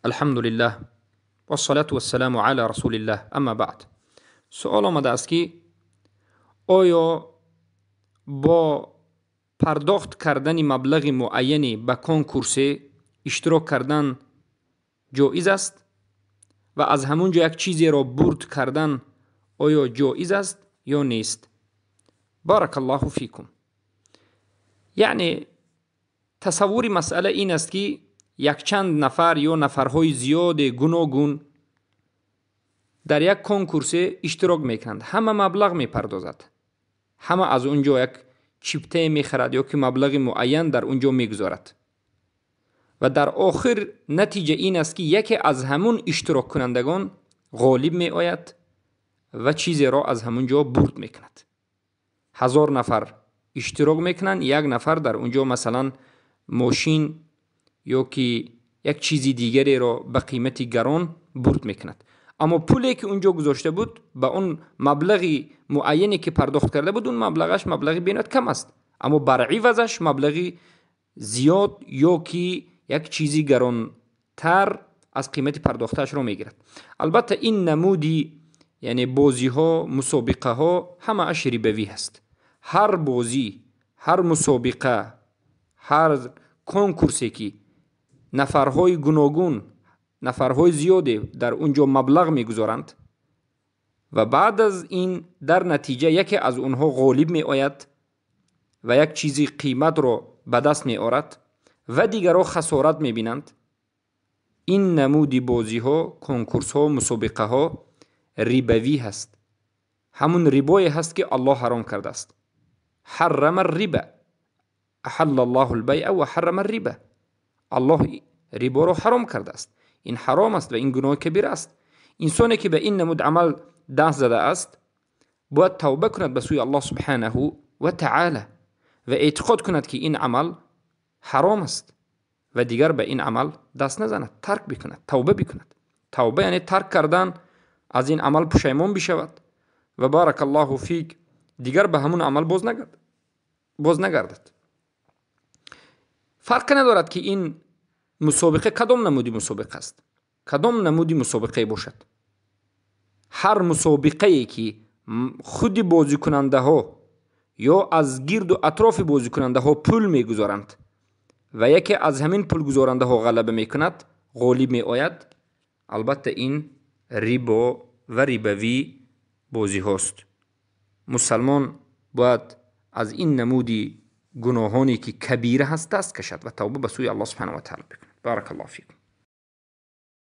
الحمد لله والصلاة والسلام على رسول الله اما بعد. سؤال آمده است که آیا با پرداخت کردن مبلغ معینی به کنکورس اشتراک کردن جایز است و از همونجا یک چیزی را برد کردن آیا جایز است یا نیست؟ بارک الله فیکم. یعنی تصور مسئله این است که یک چند نفر یا نفرهای زیاد گوناگون در یک کنکورس اشتراک میکنند، همه مبلغ میپردازد، همه از اونجا یک چیپته میخرد یا که مبلغ معین در اونجا میگذارد و در آخر نتیجه این است که یکی از همون اشتراک کنندگان غالب می آید و چیزی را از همونجا برد میکند. 1000 نفر اشتراک میکنند، یک نفر در اونجا مثلا ماشین یا که یک چیزی دیگری را به قیمت گران برد میکند، اما پولی که اونجا گذاشته بود به اون مبلغ معینی که پرداخت کرده بود، اون مبلغش مبلغ بینات کم است، اما بر عوضش مبلغ زیاد یا که یک چیزی گرانتر از قیمت پرداختش را میگیرد. البته این نمودی یعنی بازی ها، مسابقه ها، همه اش ربوی هست. هر بازی، هر مسابقه، هر کنکورسی که نفرهای گوناگون، نفرهای زیادی در اونجا مبلغ میگذارند و بعد از این در نتیجه یکی از اونها غالب می آید و یک چیزی قیمت را به دست می آورد و دیگرها خسارت می بینند، این نمودی بازی ها، کنکورس ها، مسابقه ها ربوی هست. همون ربایی هست که الله حرام کرده است. حرم الربا، احل الله البیع و حرم الربا. الله ربا را حرام کرده است. این حرام است و این گناه کبیر است. انسانی که به این نمود عمل دست زده است باید توبه کند به سوی الله سبحانه و تعالی و اعتقاد کند که این عمل حرام است و دیگر به این عمل دست نزند، ترک بکند، توبه بکند. توبه یعنی ترک کردن، از این عمل پشیمان بشود و بارک الله فیک، دیگر به همون عمل باز نگردد. فرق ندارد که این مسابقه کدام نمودی مسابقه است، کدام نمودی مسابقه باشد. هر مسابقه ای که خود بازی کننده ها یا از گرد و اطراف بازی کننده ها پول میگذارند و یکی از همین پول گذارنده ها غلبه میکند، غالب می آید، البته این ربا و ربوی بازی هاست. مسلمان باید از این نمودی گناهانی که کبیره هست دست کشد و توبه به سوی الله سبحانه و تعالی بکند. بارک الله فیکم.